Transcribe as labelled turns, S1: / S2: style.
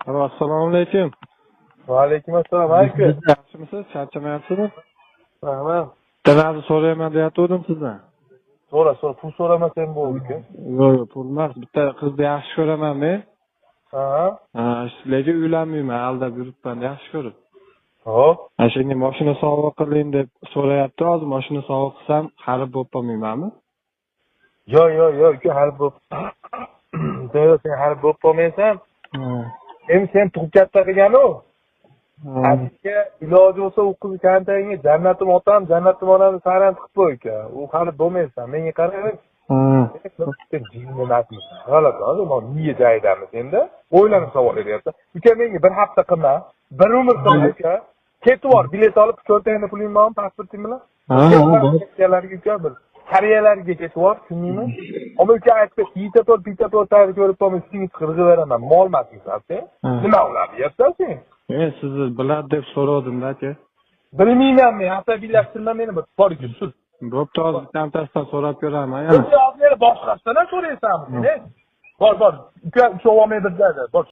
S1: Alo, assalomu alaykum.
S2: Va alaykum assalom, aka.
S1: Yaxshimisiz? Charchamayapsizmi?
S2: Rahmat.
S1: Bitta narsa so'rayman deyatgandim sizdan.
S2: So'ra, so'ra, pul so'ramasang bo'ldi, uka.
S1: Yo'q, pul emas. Bitta qizni yaxshi ko'raman men.
S2: Ha?
S1: Ha, lekin uylanmayman, aldab yuribman, yaxshi ko'rib.
S2: Xo'p.
S1: Ha, shunga mashina sovg'a qiling deb so'rayapti. Hozir mashina sovg'a qilsam, xarid bo'lib qolmaymanmi?
S2: Yo'q, yo'q, yo'q, uka, hali bo'lib. Yo'q, sen hali bo'lib qolmaysan. Endi sen tug'ib katta qilgan u. Aka, iloji bo'lsa u qizni kontagingga jannatim otam, jannatim onamni saran qilib qo'y, uka. U hali bo'lmaysan. Menga qarang. Sen jinni emasmisan. G'alati, hozir mana miya joyidami senda? O'ylanib savol beryapsan. Uka, menga bir hafta qilma, bir umr qilma, uka. Ketib bor, bilet olib, cho'ntagingda puling bormi, pasporting bilan?
S1: Ha, ha, bor.
S2: Rossiyalarga, uka, bir Koreyalarga ketib bor, tushundingmi? Ammo uka aytdi, bitta to'rt, bitta to'rt tayyor ko'rib qolmay, singni qirg'iveraman. Mol emasmisan sen? Nima ular deyapsan sen?
S1: Men sizni biladi deb so'ravdim-da, aka.
S2: Bilmayman men, asabiylashtirma meni bir. Bor, uka, sur.
S1: Bo'pti, hozir bittasidan so'rab ko'raman yana.
S2: Hozir boshqasidan so'raysanmi sen? Bor, bor. Uka, ushlab olmay bir joyda. Bor.